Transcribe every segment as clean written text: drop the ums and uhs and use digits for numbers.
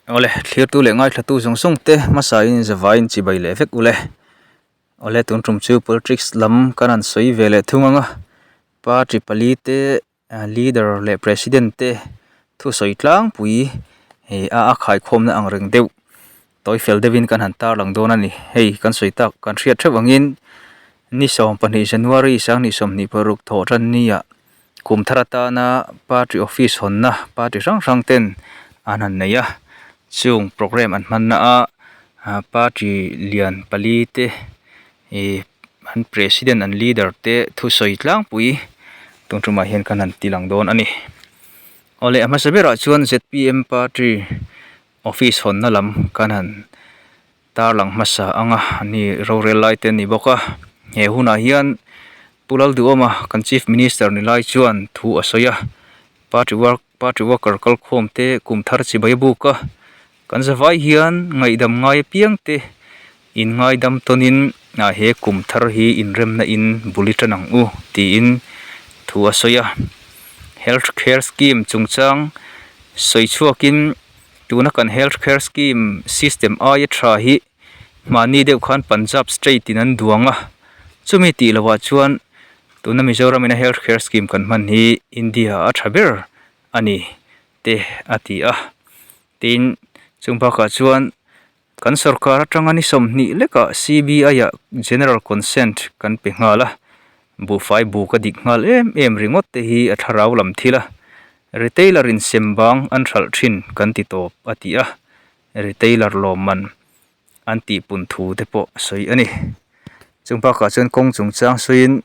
Awle, thlirtu leh ngaithlatu zawng zawng te hmasain zavaiin chibai leh vek ule. Awle, tun tum chu politics lam kan han sawi ve leh thung ang a, party pali te leader leh president te thusawi tlangpui hei a a khaikhawmna ang reng deuh tawi fel deuhin kan han tarlang dawn a ni. Hei kan sawi tak kan hriat theuh angin ni 12 January 2026 thawh tan nia Kum thar atana party office hawnna party hrang hrang ten an han nei a, chung programme an hmanna a party lian pali te ih an president an leader te thusawi tlangpui tun tumah hian kan han ti lang dawn a ni. Awle a hmasa berah chuan zpm party office hawnna lam kan han Tarlang hmasa anga ni rorel lai te a ni bawk a, he hunah hian Pu Lalduhawma kan Chief Minister ni lai chuan thu a sawi a, party work party worker kalkhawm te kum thar chibai a buk a, kan zavai hian ngaihdam ngai apiang te in ngaidam tawnin ah he kum thar hi inremna in bul i tan ang u tiin thu a sawi a, Health Care Scheme chungchang sawi chhuakin. Tuna kan health care scheme system aia tha hi mahni deuh khan Punjab state in an duang a, chumi tih lovah chuan tuna Mizoram ina health care scheme kan hman hi India a tha ber a ni te a ti a. Tin, chung bakah chuan kan sorkar atanga ni 20 lekah C_B_I ah general consent kan pe nghal a, buhfai buk a dik nghal em em ringawt te hi a thlarau lam thil a. Retailer in sem bang an hralh thin kan ti tawp a ti a, retailer lawmman an tih pun thu te pawh a sawi a ni. Chung bakah chuan kawng chungchang sawiin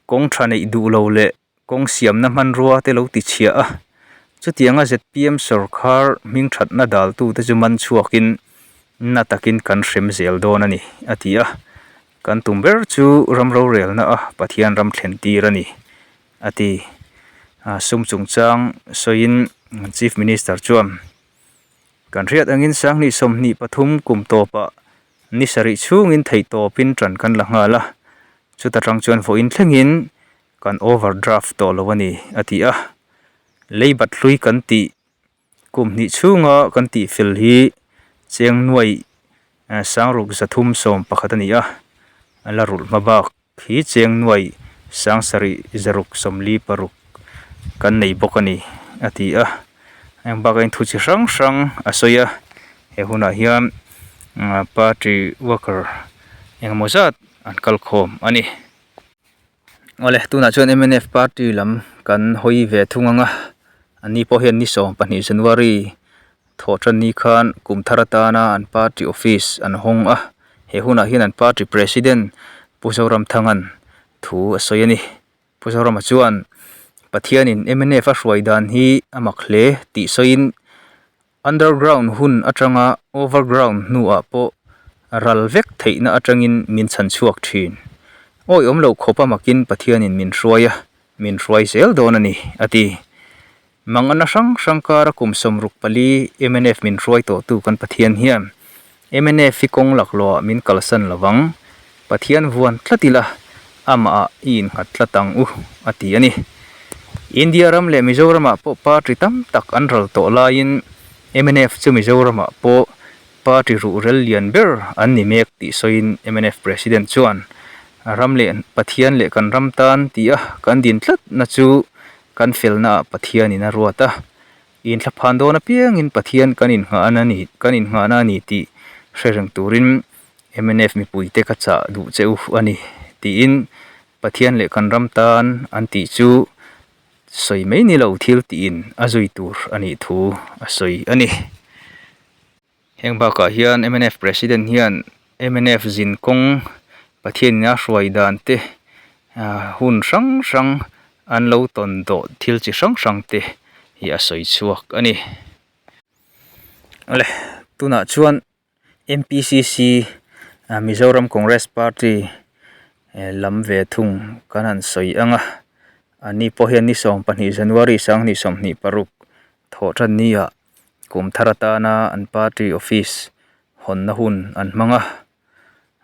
kawng tha neih duh lo leh kawng siamna hmanrua te lo ti chhiah a, chutianga zpm sawrkhar hming thatna daltu te chu man chhuakin na takin kan hrem zel dawn a ni a ti a, kan tum ber chu ram rorelna a Pathian ram thlen tir a ni. a ti. Sum chungchang sawiin Chief Minister chuan, Kan hriat angin 2023 kum tawpah ni sarih chhungin theihtawpin ṭan kan la nghal a, chuta ṭang chuan vawiin thlengin kan overdraft tawh lo a ni, a ti a. Lei bat hlui kan tih Kum hnih chhunga kan tihfel hi cheng nuai sangruk 311 a ni a, a la rulh hma bak hi cheng nuai 7646 kan nei bawk a ni a ti a. Heng bakah hian thu chi hrang hrang a sawi a, he hunah hian party worker engemaw zat an kalkhawm a ni. Awle tunah chuan mnf party lam kan hawi ve thung ang a an ni pawh hian ni 12 January thawh tan ni khan kum thar atana an party office an hawng a he hunah hian an party president Pu Zoramthanga'n thu a sawi a ni Pu Zorama chuan Pathianin mnf a hruai dan hi a mak hle tih sawiin Underground hun atanga overground hnuah pawh ral vek theihna atangin min chhan chhuak thin. Awi awm loh khawp a makin Pathianin min hruai a, min hruai zel dawn a ni, a ti. Mangana hrang hrang kara kum 64 mnf min hruai tawhtu kan Pathian hian mnf hi kawng laklawhah min kalsan lovang, Pathian vuan tlat ila, amahah i innghat tlat ang u, a ti a ni. India ram leh Mizoramah pawh party tam tak an ral tawh laiin mnf chu Mizoramah pawh party ruhrel lian ber an ni mek tih sawiin mnf President chuan ram leh Pathian leh kan ram tan tia kan din tlatna chu kan felnaah Pathianin a ruat a, inthlaphan dawn apiangin Pathian kan innghahna a ni kan innghahna a ni tih hre reng turin mnf mipuite ka chah duh che u a ni tiin Pathian leh kan ram tan an tih chu sawi mai ni lo thil tiin a zui tur a nih thu a sawi a ni. Heng bakah hian mnf President hian mnf zin kawng Pathian ina hruai dan te hun hrang hrang an lo tawn dawh thil chi hrang hrang te hi a sawi chhuak a ni. Awle tunah chuan M_P_C_C Mizoram Congress Party lam ve thung kan han sawi ang a an ni pawh hian ni 12 January 2026 thawh tan ni ah kum thar atana an party office hawnna hun an hmang a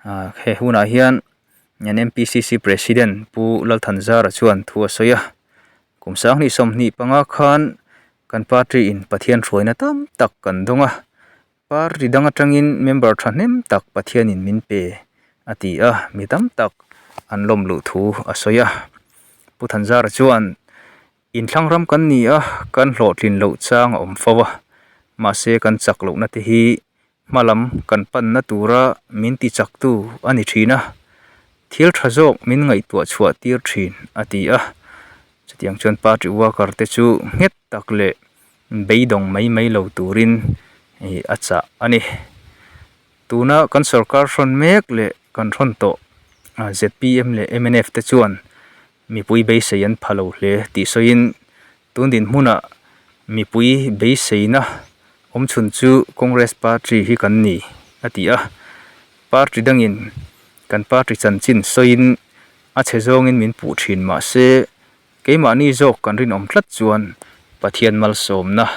ah he hunah hian an M_P_C_C President Pu Lalthanzara chuan thu a sawi a kum 2025 khan. Kan party in Pathian hruaina tam tak kan dawng a, party dang atangin member thahnem tak Pathianin min pe a ti a, mi tam tak an lawm luh thu a sawi a. Pu Thanzara chuan, Inthlang ram kan ni a, kan hlawhtlin loh chang a awm fo a, mahse kan chak lohna te hi hma lam kan panna tura min ti chaktu a ni thin a, thil tha zawk min ngaihtuah chhuah tir thin a ti a. Chutiang chuan party worker te chu nghet tak leh beidawng mai mai lo turin a chah a ni. Tuna kan sorkar hrawn mek leh kan hrawn tawh zpm leh mnf te chuan Mipui beisei an pha lo hle tih sawiin tun dinhmunah mipui beiseina awmchhun chu Congress party hi kan ni a ti a. Party dangin kan party chanchin sawiin a chhe zawngin min puh thin mahse keimahni zawk kan rinawm tlat chuan Pathian malsawmna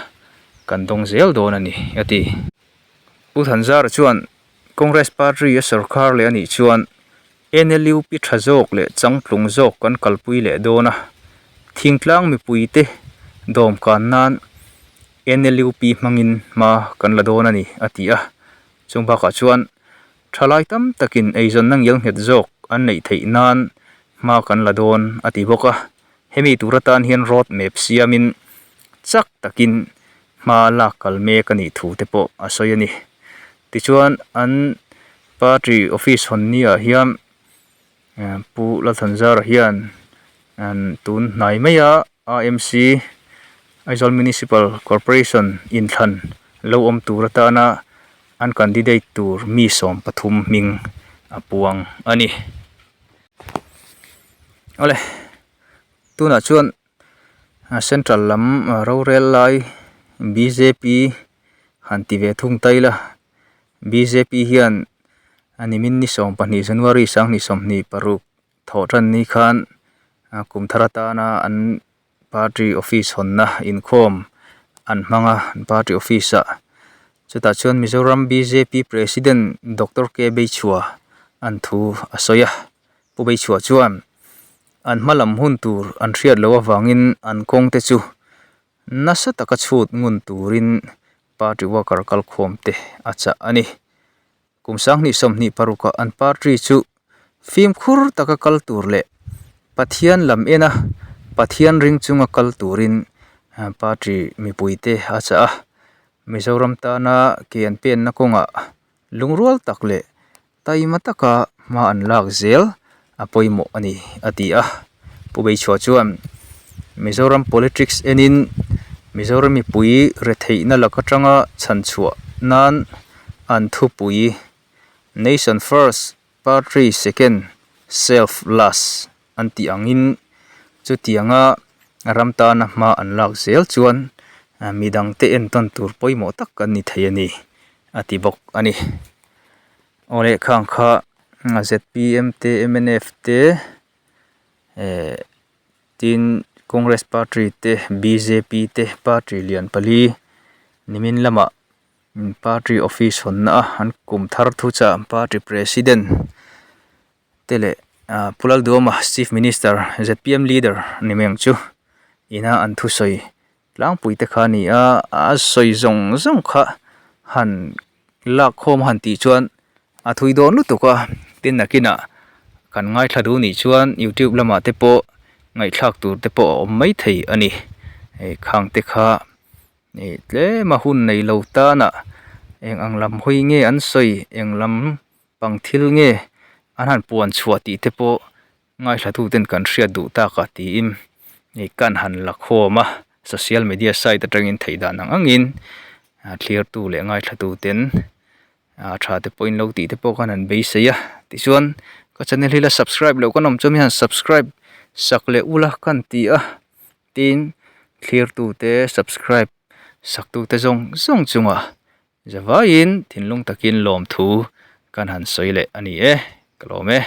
kan dawng zel dawn a ni a ti. Pu Thanzara chuan Congress party a sorkar leh a nih chuan NLUP tha zawk leh changtlung zawk kan kalpui leh dawn a, thingtlang mipuite dawmkan nan NLUP hmangin hma kan la dawn a ni, a ti a. Chung bakah chuan thalai tam takin eizawnna ngial nghet zawk an neih theih nan hma kan la dawn, a ti bawk a. Hemi tur atan hian road map siamin chak takin hma lak kal mek a nih thu te pawh a sawi a ni. Tichuan an Party office hawn ni ah hian Pu Lalthanzara hian tun hnai mai a AMC Aizawl Municipal Corporation inthlan lo awm tur atana an candidate tur mi 13 hming a puang a ni. Awle tunah chuan Central lam rorel lai bjp han ti ve thung ta ila. Bjp hian a nimin ni 12 January 2026 thawh tan ni khan kum thar atana an party office hawnna inkhawm an hmang a an party office ah chutah chuan Mizoram bjp President Doctor K Beichhua an thu a sawi a Pu Beichhua chuan an hma lam hun tur an hriat loh avangin an kawng te chu nasa taka chhut ngun turin party worker kalkhawm te a chah a ni. Kum 2026 ah an party chu fimkhur taka kal tur leh Pathian lam en a Pathian ring chunga kal turin party mipui te a chah a. Mizoram tana ke an penna kawngah lungrual tak leh taima taka hma an lak zel a pawimawh a ni a ti a. Pu Beichhua chuan Mizoram politics enin Mizoram mipui retheihna lak atanga chhanchhuah nan an thupui Nation first, Party second, Self last an tih angin chutianga ram tana hma an lak zel chuan midangte entawn tur pawimawh tak an ni thei a ni a ti bawk a ni. Aw leh khang kha zpm te mnf te eh tin Congress party te bjp te party lian pali nimin lamah party office hawnna a an kum thar thu chah party president te leh ah Pu Lalduama chief minister zpm leader ni mai ang chu ina an thusawi Tlangpui te kha a ni a, a sawi zawng zawng kha han lak khawm han tih chuan a thui dawn lutuk a, tin nakinah kan ngaithla duh nih chuan youtube lamah te pawh ngaihthlak tur te pawh a awm maithei a ni, hei khang te kha ih tlem a hun nei lo tanah eng ang lam hawi nge an sawi eng lam pang thil nge an han puan chhuah tih te pawh Ngaihlatuten kan hriat duh tak a tiin ih kan han la khawm a, social media site atangin theih dan ang angin thlirtu leh ngaithlatuten a tha te pawhin lo tih te pawh khan han beisei a. Tichuan ka channel hi la subscribe loh kan awm chuan mi han subscribe sak leh ula kan ti a, tin thlirtute subscribe saktute zawng zawng chungah Zavaiin thinlung takin lawmthu kan han sawi leh a ni e, ka lawm e.